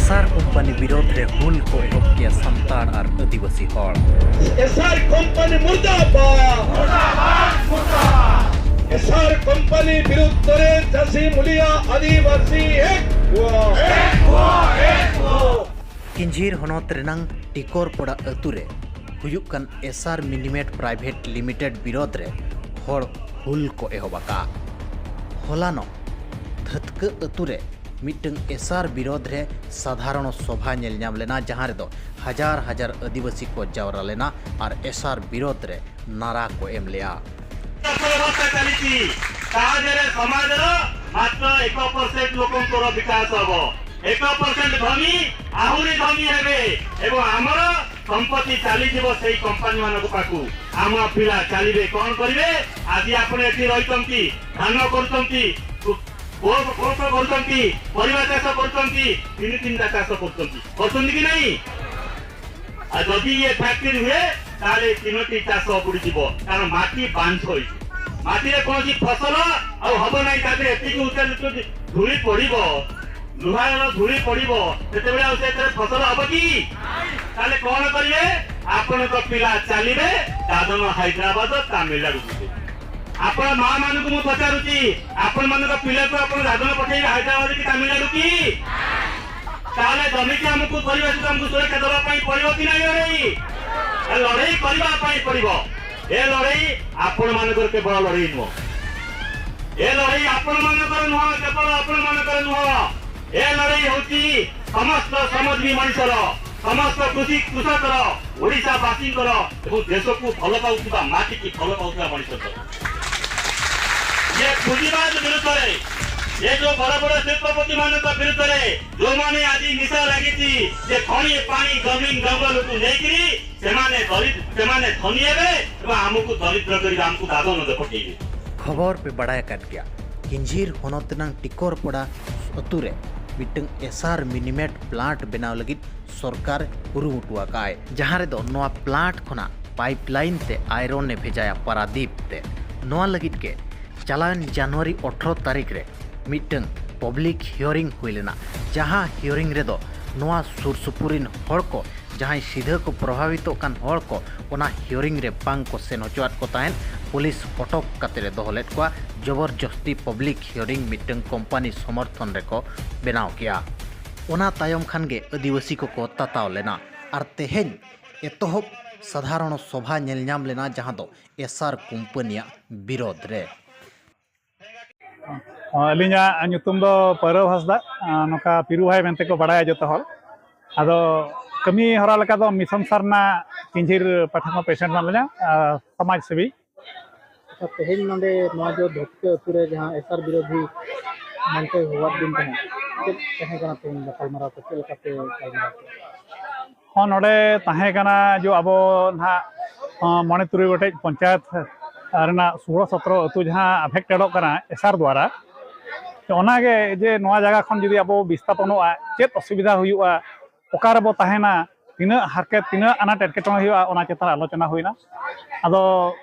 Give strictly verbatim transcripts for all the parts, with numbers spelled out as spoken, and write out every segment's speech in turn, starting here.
ᱮᱥᱟᱨ company ᱵᱤᱨᱳᱫᱷ ᱨᱮ ᱦᱩᱞ ᱠᱚ ᱮᱦᱚᱵ ᱠᱮᱭᱟ ᱥᱟᱱᱛᱟᱲ ᱟᱨ ᱟᱹᱫᱤᱵᱟᱹᱥᱤ ᱦᱚᱲ᱾ ᱮᱥᱟᱨ ᱠᱳᱢᱯᱟᱱᱤ ᱢᱩᱨᱫᱟᱵᱟᱫ! ᱮᱥᱟᱨ ᱠᱳᱢᱯᱟᱱᱤ ᱵᱤᱨᱩᱫᱽᱫᱷ ᱨᱮ ᱪᱟᱹᱥᱤ ᱢᱩᱞᱤᱭᱟ ᱟᱹᱫᱤᱵᱟᱹᱥᱤ ᱮᱠ ᱦᱩᱣᱟ᱾ ᱠᱤᱧᱡᱷᱤᱨ ᱦᱚᱱᱚᱛ ᱨᱮᱱᱟᱝ ᱴᱤᱠᱚᱨᱯᱚᱲᱟ ᱟᱹᱛᱩ ᱨᱮ ᱦᱩᱭᱩᱜ ᱠᱟᱱ ᱮᱥᱟᱨ ᱢᱤᱱᱤᱢᱮᱴ ᱯᱨᱟᱭᱵᱷᱮᱴ ᱞᱤᱢᱤᱴᱮᱰ ᱵᱤᱨᱳᱫᱷ ᱨᱮ ᱦᱚᱲ ᱦᱩᱞ ᱠᱚ ᱮᱦᱚᱵ ᱟᱠᱟᱫᱼᱟ᱾ ᱦᱚᱞᱟᱱᱚᱜ ᱫᱷᱟᱹᱛᱠᱟᱹ ᱟᱹᱛᱩ ᱨᱮ ᱢᱤᱫᱴᱟᱝ ᱮᱥᱟᱨ ᱵᱤᱨᱳᱫᱷ ᱨᱮ ᱥᱟᱫᱷᱟᱨᱚᱬ ᱥᱚᱵᱷᱟ ᱧᱮᱞ ᱧᱟᱢ ᱞᱮᱱᱟ, ᱡᱟᱦᱟᱸ ᱨᱮᱫᱚ ᱦᱟᱡᱟᱨ ᱦᱟᱡᱟᱨ ᱟᱹᱫᱤᱵᱟᱹᱥᱤ ᱠᱚ ᱡᱟᱣᱨᱟ ᱞᱮᱱᱟ ᱟᱨ ᱮᱥᱟᱨ ᱵᱤᱨᱳᱫᱷ ᱨᱮ ᱱᱟᱨᱟ ᱠᱚ ᱮᱢ ᱞᱮᱫᱼᱟ᱾ ଚାଷ ବ୍ୟବସ୍ଥା ଚାଲିଛି, ତା ଦେହରେ ସମାଜର ମାତ୍ର ଏକ ପରସେଣ୍ଟ ଲୋକଙ୍କର ବିକାଶ ହବ। ଏକ ପରସେଣ୍ଟ ଧନୀ ଆହୁରି ଧନୀ ହେବେ ଏବଂ ଆମର ସମ୍ପତ୍ତି ଚାଲିଯିବ ସେଇ କମ୍ପାନୀ ମାନଙ୍କ ପାଖକୁ। ଆମ ପିଲା ଚାଲିବେ, କ'ଣ କରିବେ? ଆଜି ଆପଣ ଏଠି ରହିଛନ୍ତି, ଧାନ କରୁଛନ୍ତି, କୋ- କୋ- କୋଷ କରୁଛନ୍ତି, ପରିବା ଚାଷ କରୁଛନ୍ତି, ତିନି ତିନିଟା ଚାଷ କରୁଛନ୍ତି, କରୁଛନ୍ତି କି ନାହିଁ? ଆଉ ଯଦି ଇଏ ଫ୍ୟାକ୍ଟ୍ରି ହୁଏ, ତାହେଲେ ତିନୋଟି ଚାଷ ବୁଡ଼ିଯିବ, କାରଣ ମାଟି ବାଞ୍ଝ ହୋଇଯିବ। ମାଟିରେ କୌଣସି ଫସଲ ଆଉ ହବ ନାହିଁ। ତା ଦେହରେ ଏତିକି ଉଚ୍ଚ ଉଚ୍ଚ ଧୂଳି ପଡ଼ିବ, ଲୁହାର ଧୂଳି ପଡ଼ିବ, ସେତେବେଳେ ଆଉ ସେଥିରେ ଫସଲ ହବ କି? ତାହେଲେ କ'ଣ କରିବେ? ଆପଣଙ୍କ ପିଲା ଚାଲିବେ ଦାଦନ, ହାଇଦ୍ରାବାଦ, ତାମିଲନାଡୁ ଯିବେ। ଆପଣ ମା ମାନଙ୍କୁ ମୁଁ ପଚାରୁଛି, ଆପଣମାନଙ୍କ ପିଲାକୁ ଆପଣ ଦାଦନ ପଠେଇବେ ହାଇଦ୍ରାବାଦ କି ତାମିଲନାଡୁ କି? ତାହେଲେ ଜମିକି ଆମକୁ, ପରିବେଶକୁ ଆମକୁ ସୁରକ୍ଷା ଦେବା ପାଇଁ ପଡ଼ିବ କି ନାହିଁ ଲଢ଼େଇ? ଏ ଲଢ଼େଇ କରିବା ପାଇଁ ପଡ଼ିବ। ଏ ଲଢ଼େଇ ଆପଣମାନଙ୍କର କେବଳ ଲଢ଼େଇ ନୁହଁ। ଏ ଲଢ଼େଇ ଆପଣମାନଙ୍କର ନୁହଁ, କେବଳ ଆପଣମାନଙ୍କର ନୁହଁ। ଏ ଲଢ଼େଇ ହେଉଛି ସମସ୍ତ ଶ୍ରମଜୀବୀ ମଣିଷର, ସମସ୍ତ କୃଷି କୃଷକର, ଓଡ଼ିଶାବାସୀଙ୍କର ଏବଂ ଦେଶକୁ ଭଲ ପାଉଥିବା, ମାଟିକି ଭଲ ପାଉଥିବା ମଣିଷଙ୍କର। ଇଏ ପୁଞ୍ଜିବାଦ ବିରୁଦ୍ଧରେ, ଏ ଯୋଉ ବଡ଼ ବଡ଼ ଶିଳ୍ପପତିମାନଙ୍କ ବିରୁଦ୍ଧରେ ଯୋଉମାନେ ଆଜି ନିଶା ଲାଗିଛି, ଯେ ଖଣି, ପାଣି, ଜମିନ, ଜଙ୍ଗଲକୁ ନେଇକିରି ସେମାନେ ଦରି- ସେମାନେ ଧନୀ ହେବେ ଏବଂ ଆମକୁ ଦରିଦ୍ର କରିବେ, ଆମକୁ ଦାଦନ ପଠେଇବେ। ᱠᱷᱚᱵᱚᱨ ᱯᱮ ᱵᱟᱲᱟᱭ ᱟᱠᱟᱫ ᱜᱮᱭᱟ, ᱠᱤᱧᱡᱷᱤᱨ ᱦᱚᱱᱚᱛ ᱨᱮᱱᱟᱝ ᱴᱤᱠᱚᱨᱯᱚᱲᱟ ᱟᱹᱛᱩ ᱨᱮ ᱢᱤᱫᱴᱟᱝ ᱮᱥᱟᱨ ᱢᱤᱱᱤᱢᱮᱴ ᱯᱞᱟᱱᱴ ᱵᱮᱱᱟᱣ ᱞᱟᱹᱜᱤᱫ ᱥᱚᱨᱠᱟᱨ ᱠᱩᱨᱩᱢᱩᱴᱩ ᱟᱠᱟᱫᱼᱟᱭ, ᱡᱟᱦᱟᱸ ᱨᱮᱫᱚ ᱱᱚᱣᱟ ᱯᱞᱟᱱᱴ ᱠᱷᱚᱱᱟᱜ ᱯᱟᱭᱤᱯ ᱞᱟᱭᱤᱱ ᱛᱮ ᱟᱭᱨᱚᱱ ᱮ ᱵᱷᱮᱡᱟᱭᱟ ᱯᱟᱨᱟᱫᱤᱯ ᱛᱮ᱾ ᱱᱚᱣᱟ ᱞᱟᱹᱜᱤᱫ ᱜᱮ ᱪᱟᱞᱟᱣᱮᱱ ᱡᱟᱱᱩᱣᱟᱨᱤ ᱟᱴᱷᱨᱚ ᱛᱟᱹᱨᱤᱠᱷ ᱨᱮ ᱢᱤᱫᱴᱟᱝ ᱯᱟᱵᱽᱞᱤᱠ ᱦᱤᱭᱟᱨᱤᱝ ᱦᱩᱭ ᱞᱮᱱᱟ, ᱡᱟᱦᱟᱸ ᱦᱤᱭᱟᱨᱤᱝ ᱨᱮᱫᱚ ᱱᱚᱣᱟ ᱥᱩᱨ ᱥᱩᱯᱩᱨ ᱨᱤᱱ ᱦᱚᱲ ᱠᱚ, ᱡᱟᱦᱟᱸᱭ ᱥᱤᱫᱷᱟᱹ ᱠᱚ ᱯᱨᱚᱵᱷᱟᱵᱤᱛᱚᱜ ᱠᱟᱱ ᱦᱚᱲ ᱠᱚ, ᱚᱱᱟ ᱦᱤᱭᱟᱨᱤᱝ ᱨᱮ ᱵᱟᱝ ᱠᱚ ᱥᱮᱱ ᱦᱚᱪᱚᱣᱟᱫ ᱠᱚ ᱛᱟᱦᱮᱸᱫ᱾ ᱯᱩᱞᱤᱥ ᱚᱴᱚᱠ ᱠᱟᱛᱮ ᱨᱮ ᱫᱚᱦᱚ ᱞᱮᱫ ᱠᱚᱣᱟ᱾ ᱡᱚᱵᱚᱨ ᱡᱚᱥᱛᱤ ᱯᱟᱵᱽᱞᱤᱠ ᱦᱤᱭᱟᱨᱤᱝ ᱢᱤᱫᱴᱟᱝ ᱠᱳᱢᱯᱟᱱᱤ ᱥᱚᱢᱚᱨᱛᱷᱚᱱ ᱨᱮᱠᱚ ᱵᱮᱱᱟᱣ ᱠᱮᱜᱼᱟ᱾ ᱚᱱᱟ ᱛᱟᱭᱚᱢ ᱠᱷᱟᱱ ᱜᱮ ᱟᱹᱫᱤᱵᱟᱹᱥᱤ ᱠᱚᱠᱚ ᱛᱟᱛᱟᱣ ᱞᱮᱱᱟ᱾ ᱟᱨ ᱛᱮᱦᱮᱧ ᱮᱛᱚᱦᱚᱵ ᱥᱟᱫᱷᱟᱨᱚᱱ ᱥᱚᱵᱷᱟ ᱧᱮᱞ ᱧᱟᱢ ᱞᱮᱱᱟ, ᱡᱟᱦᱟᱸ ᱫᱚ ᱮᱥᱟᱨ ᱠᱳᱢᱯᱟᱱᱤᱭᱟᱜ ᱵᱤᱨᱳᱫᱷ ᱨᱮ᱾ ᱟᱹᱞᱤᱧᱟᱜ ᱧᱩᱛᱩᱢ ᱫᱚ ᱯᱟᱹᱨᱟᱹᱣ ᱦᱟᱸᱥᱫᱟ᱾ ᱱᱚᱝᱠᱟ ᱯᱤᱨᱩ ᱵᱷᱟᱭ ᱢᱮᱱᱛᱮ ᱠᱚ ᱵᱟᱲᱟᱭᱟ ᱡᱚᱛᱚ ᱦᱚᱲ᱾ ᱟᱫᱚ ᱠᱟᱹᱢᱤ ᱦᱚᱨᱟ ᱞᱮᱠᱟ ᱫᱚ ᱢᱤᱥᱚᱱ ᱥᱟᱨᱱᱟ ᱠᱤᱧᱡᱷᱤᱨ ᱯᱟᱴᱷᱟ ᱠᱷᱚᱱ ᱯᱮᱥᱮᱱᱴ ᱢᱮᱱᱟᱜ ᱞᱤᱧᱟ, ᱟᱨ ᱥᱚᱢᱟᱡᱽ ᱥᱮᱵᱤ᱾ ᱟᱪᱪᱷᱟ, ᱛᱮᱦᱮᱧ ᱱᱚᱰᱮ ᱱᱚᱣᱟ ᱡᱮ ᱫᱷᱩᱛᱠᱟᱹ ᱟᱹᱛᱩ ᱨᱮ ᱡᱟᱦᱟᱸ ᱮᱥᱟᱨ ᱵᱤᱨᱳᱫᱷᱤ ᱢᱮᱱᱛᱮ ᱦᱚᱦᱚᱣᱟᱫ ᱵᱤᱱ ᱛᱟᱦᱮᱸᱫ, ᱪᱮᱫ ᱛᱟᱦᱮᱸ ᱠᱟᱱᱟ ᱛᱮᱦᱮᱧ ᱜᱟᱯᱟᱞᱢᱟᱨᱟᱣ ᱠᱚ, ᱪᱮᱫ ᱞᱮᱠᱟᱯᱮ ᱜᱟᱞᱢᱟᱨᱟᱣ ᱠᱮᱫᱟ? ᱦᱚᱸ, ᱱᱚᱰᱮ ᱛᱟᱦᱮᱸ ᱠᱟᱱᱟ ᱡᱮ ᱟᱵᱚ ᱱᱟᱦᱟᱜ, ᱦᱚᱸ, ᱢᱚᱬᱮ ᱛᱩᱨᱩᱭ ᱜᱚᱴᱮᱡ ᱯᱚᱧᱪᱟᱭᱮᱛ ᱨᱮᱱᱟᱜ ᱥᱳᱞᱳ ᱥᱚᱛᱨᱚ ᱟᱹᱛᱩ ᱡᱟᱦᱟᱸ ᱟᱯᱷᱮᱠᱴᱮᱰᱚᱜ ᱠᱟᱱᱟ ᱮᱥᱟᱨ ᱫᱣᱟᱨᱟ, ᱛᱚ ᱚᱱᱟᱜᱮ ᱡᱮ ᱱᱚᱣᱟ ᱡᱟᱭᱜᱟ ᱠᱷᱚᱱ ᱡᱩᱫᱤ ᱟᱵᱚ ᱵᱤᱥᱛᱟᱯᱚᱱᱚᱜᱼᱟ, ᱪᱮᱫ ᱚᱥᱩᱵᱤᱫᱷᱟ ᱦᱩᱭᱩᱜᱼᱟ, ᱚᱠᱟ ᱨᱮᱵᱚ ᱛᱟᱦᱮᱱᱟ, ᱛᱤᱱᱟᱹᱜ ᱦᱟᱨᱠᱮᱛ, ᱛᱤᱱᱟᱹᱜ ᱟᱱᱟᱴ ᱮᱴᱠᱮᱴᱚᱬᱮ ᱦᱩᱭᱩᱜᱼᱟ, ᱚᱱᱟ ᱪᱮᱛᱟᱱ ᱨᱮ ᱟᱞᱳᱪᱚᱱᱟ ᱦᱩᱭᱱᱟ᱾ ᱟᱫᱚ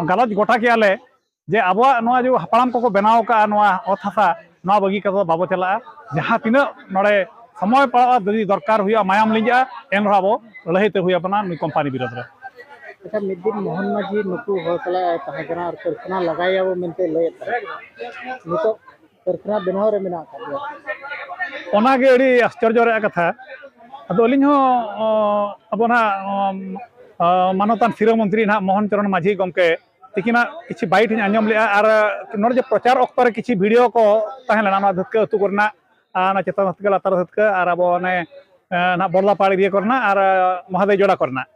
ᱜᱟᱞᱚᱪ ᱜᱚᱴᱟ ᱠᱮᱜᱼᱟ ᱞᱮ ᱡᱮ ᱟᱵᱚᱣᱟᱜ ᱱᱚᱣᱟ ᱡᱮ ᱦᱟᱯᱲᱟᱢ ᱠᱚᱠᱚ ᱵᱮᱱᱟᱣ ᱟᱠᱟᱫᱼᱟ ᱱᱚᱣᱟ ᱚᱛ ᱦᱟᱥᱟ, ᱱᱚᱣᱟ ᱵᱟᱹᱜᱤ ᱠᱟᱛᱮ ᱫᱚ ᱵᱟᱵᱚ ᱪᱟᱞᱟᱜᱼᱟ᱾ ᱡᱟᱦᱟᱸ ᱛᱤᱱᱟᱹᱜ ᱱᱚᱰᱮ ᱥᱚᱢᱚᱭ ᱯᱟᱲᱟᱜᱼᱟ, ᱡᱩᱫᱤ ᱫᱚᱨᱠᱟᱨ ᱦᱩᱭᱩᱜᱼᱟ, ᱢᱟᱭᱟᱢ ᱞᱤᱸᱡᱤᱜᱼᱟ, ᱮᱱ ᱨᱮᱦᱚᱸ ᱟᱵᱚ ᱞᱟᱹᱲᱦᱟᱹᱭ ᱛᱮ ᱦᱩᱭ ᱟᱵᱚᱱᱟ ᱱᱩᱭ ᱠᱳᱢᱯᱟᱱᱤ ᱵᱤᱨᱳᱫᱷ ᱨᱮ᱾ ᱟᱪᱪᱷᱟ, ᱢᱤᱫ ᱫᱤᱱ ᱢᱳᱦᱚᱱ ᱢᱟᱹᱡᱷᱤ ᱱᱩᱠᱩ ᱦᱚᱲ ᱥᱟᱞᱟᱜ ᱮ ᱛᱟᱦᱮᱸ ᱠᱟᱱᱟ ᱟᱨ ᱠᱟᱹᱨᱠᱷᱟᱱᱟ ᱞᱟᱜᱟᱭᱟᱵᱚ ᱢᱮᱱᱛᱮ ᱞᱟᱹᱭᱮᱫ ᱛᱟᱦᱮᱸᱫ, ᱱᱤᱛᱚᱜ ᱠᱟᱹᱨᱠᱷᱟᱱᱟ ᱵᱮᱱᱟᱣ ᱨᱮ ᱢᱮᱱᱟᱜ ᱟᱠᱟᱫ ᱜᱮᱭᱟ᱾ ᱚᱱᱟᱜᱮ ᱟᱹᱰᱤ ᱟᱥᱪᱚᱨᱡᱚ ᱨᱮᱭᱟᱜ ᱠᱟᱛᱷᱟ᱾ ᱟᱫᱚ ᱟᱹᱞᱤᱧ ᱦᱚᱸ, ᱚ, ᱟᱵᱚ ᱱᱟᱦᱟᱜ, ᱚ, ᱚ, ᱢᱟᱱᱚᱛᱟᱱ ᱥᱤᱨᱟᱹ ᱢᱚᱱᱛᱨᱤ ᱱᱟᱦᱟᱜ ᱢᱳᱦᱚᱱ ᱪᱚᱨᱚᱬ ᱢᱟᱹᱡᱷᱤ ᱜᱚᱢᱠᱮ ᱛᱤᱠᱤᱱᱟᱜ ᱠᱤᱪᱷᱩ ᱵᱟᱭᱤᱴ ᱤᱧ ᱟᱸᱡᱚᱢ ᱞᱮᱜᱼᱟ, ᱟᱨ ᱱᱚᱰᱮ ᱡᱮ ᱯᱨᱚᱪᱟᱨ ᱚᱠᱛᱚ ᱨᱮ ᱠᱤᱪᱷᱩ ᱵᱷᱤᱰᱤᱭᱳ ᱠᱚ ᱛᱟᱦᱮᱸ ᱞᱮᱱᱟ, ᱱᱚᱣᱟ ᱫᱷᱟᱹᱛᱠᱟᱹ ᱟᱹᱛᱩ ᱠᱚᱨᱮᱱᱟᱜ, ᱟᱨ ᱚᱱᱟ ᱪᱮᱛᱟᱱ ᱫᱷᱟᱹᱛᱠᱟᱹ, ᱞᱟᱛᱟᱨ ᱫᱷᱟᱹᱛᱠᱟᱹ, ᱟᱨ ᱟᱵᱚ ᱚᱱᱮ, ᱮ, ᱱᱟᱦᱟᱜ ᱵᱚᱨᱫᱟᱯᱟᱲ ᱮᱨᱤᱭᱟ ᱠᱚᱨᱮᱱᱟᱜ, ᱟᱨ ᱢᱚᱦᱟᱫᱮᱣ ᱡᱚᱲᱟ ᱠᱚᱨᱮᱱᱟᱜ,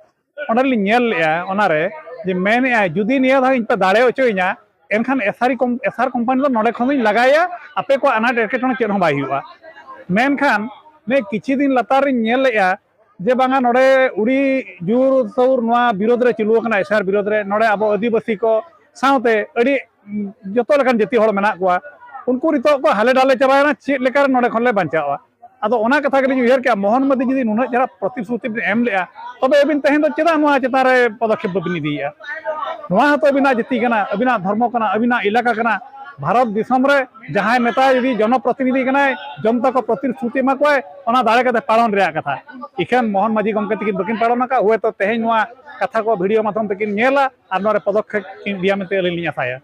ᱚᱸᱰᱮ ᱞᱤᱧ ᱧᱮᱞ ᱞᱮᱜᱼᱟ ᱚᱱᱟᱨᱮ, ᱡᱮ ᱢᱮᱱᱮᱜᱼᱟᱭ, "ᱡᱩᱫᱤ ᱱᱤᱭᱟᱹ ᱫᱷᱟᱣ ᱤᱧ ᱯᱮ ᱫᱟᱲᱮ ᱦᱚᱪᱚᱭᱤᱧᱟ, ᱮᱱᱠᱷᱟᱱ ᱮᱥᱟᱨᱤ ᱠᱚᱢ-, ᱮᱥᱟᱨ ᱠᱳᱢᱯᱟᱱᱤ ᱫᱚ ᱱᱚᱰᱮ ᱠᱷᱚᱱ ᱫᱚᱧ ᱞᱟᱜᱟᱭᱟ, ᱟᱯᱮ ᱠᱚᱣᱟᱜ ᱟᱱᱟᱴ ᱮᱴᱠᱮᱴᱚᱬᱮ ᱪᱮᱫ ᱦᱚᱸ ᱵᱟᱭ ᱦᱩᱭᱩᱜᱼᱟ᱾" ᱢᱮᱱᱠᱷᱟᱱ ᱱᱤᱭᱟᱹ ᱠᱤᱪᱷᱩ ᱫᱤᱱ ᱞᱟᱛᱟᱨ ᱨᱤᱧ ᱧᱮᱞ ᱞᱮᱜᱼᱟ ᱡᱮ ᱵᱟᱝᱟ, ᱱᱚᱰᱮ ᱩᱲᱤ ᱡᱳᱨ ᱥᱳᱨ ᱱᱚᱣᱟ ᱵᱤᱨᱳᱫᱷ ᱨᱮ ᱪᱟᱹᱞᱩ ᱟᱠᱟᱱᱟ, ᱮᱥᱟᱨ ᱵᱤᱨᱳᱫᱷ ᱨᱮ᱾ ᱱᱚᱰᱮ ᱟᱵᱚ ᱟᱹᱫᱤᱵᱟᱹᱥᱤ ᱠᱚ ᱥᱟᱶᱛᱮ ᱟᱹᱰᱤ, ᱩᱸ, ᱡᱚᱛᱚ ᱞᱮᱠᱟᱱ ᱡᱟᱹᱛᱤ ᱦᱚᱲ ᱢᱮᱱᱟᱜ ᱠᱚᱣᱟ, ᱩᱱᱠᱩ ᱱᱤᱛᱚᱜ ᱠᱚ ᱦᱟᱞᱮ ᱰᱟᱞᱮ ᱪᱟᱵᱟᱭᱮᱱᱟ, ᱪᱮᱫ ᱞᱮᱠᱟᱨᱮ ᱱᱚᱰᱮ ᱠᱷᱚᱱ ᱞᱮ ᱵᱟᱧᱪᱟᱜᱼᱟ? ᱟᱫᱚ ᱚᱱᱟ ᱠᱟᱛᱷᱟ ᱜᱮᱞᱤᱧ ᱩᱭᱦᱟᱹᱨ ᱠᱮᱜᱼᱟ, ᱢᱳᱦᱚᱱ ᱢᱟᱹᱡᱷᱤ ᱡᱩᱫᱤ ᱱᱩᱱᱟᱹᱜ ᱪᱮᱦᱨᱟ ᱯᱨᱚᱛᱤᱥᱨᱩᱛᱤ ᱵᱤᱱ ᱮᱢ ᱞᱮᱜᱼᱟ, ᱛᱚᱵᱮ ᱟᱹᱵᱤᱱ ᱛᱮᱦᱮᱧ ᱫᱚ ᱪᱮᱫᱟᱜ ᱱᱚᱣᱟ ᱪᱮᱛᱟᱱ ᱨᱮ ᱯᱚᱫᱚᱠᱷᱮᱯ ᱵᱟᱹᱵᱤᱱ ᱤᱫᱤᱭᱮᱜᱼᱟ? ᱱᱚᱣᱟ ᱦᱚᱸᱛᱚ ᱟᱹᱵᱤᱱᱟᱜ ᱡᱟᱹᱛᱤ ᱠᱟᱱᱟ, ᱟᱹᱵᱤᱱᱟᱜ ᱫᱷᱚᱨᱢᱚ ᱠᱟᱱᱟ, ᱟᱹᱵᱤᱱᱟᱜ ᱮᱞᱟᱠᱟ ᱠᱟᱱᱟ, ᱵᱷᱟᱨᱚᱛ ᱫᱤᱥᱚᱢ ᱨᱮ ᱡᱟᱦᱟᱸᱭ ᱱᱮᱛᱟ ᱡᱩᱫᱤ ᱡᱚᱱᱚᱯᱨᱚᱛᱤᱱᱤᱫᱷᱤ ᱠᱟᱱᱟᱭ, ᱡᱚᱱᱛᱟ ᱠᱚ ᱯᱨᱚᱛᱤᱥᱨᱩᱛᱤ ᱮᱢᱟ ᱠᱚᱣᱟᱭ, ᱚᱱᱟ ᱫᱟᱲᱮ ᱠᱟᱛᱮ ᱯᱟᱞᱚᱱ ᱨᱮᱭᱟᱜ ᱠᱟᱛᱷᱟ᱾ ᱤᱠᱷᱟᱹᱱ ᱢᱳᱦᱚᱱ ᱢᱟᱹᱡᱷᱤ ᱜᱚᱢᱠᱮ ᱛᱟᱹᱠᱤᱱ ᱵᱟᱹᱠᱤᱱ ᱯᱟᱞᱚᱱ ᱟᱠᱟᱫ, ᱦᱩᱭᱛᱚ ᱛᱮᱦᱮᱧ ᱱᱚᱣᱟ ᱠᱟᱛᱷᱟ ᱠᱚ ᱵᱷᱤᱰᱤᱭᱳ ᱢᱟᱫᱽᱫᱷᱚᱢ ᱛᱮᱠᱤᱱ ᱧᱮᱞᱟ ᱟᱨ ᱱᱚᱣᱟ ᱨᱮ ᱯᱚᱫᱚᱠᱷᱮᱯ ᱠᱤᱱ ᱤᱫᱤᱭᱟ ᱢᱮᱱᱛᱮ ᱟᱹᱞᱤᱧ ᱞᱤᱧ ᱟᱥᱟᱭᱟ᱾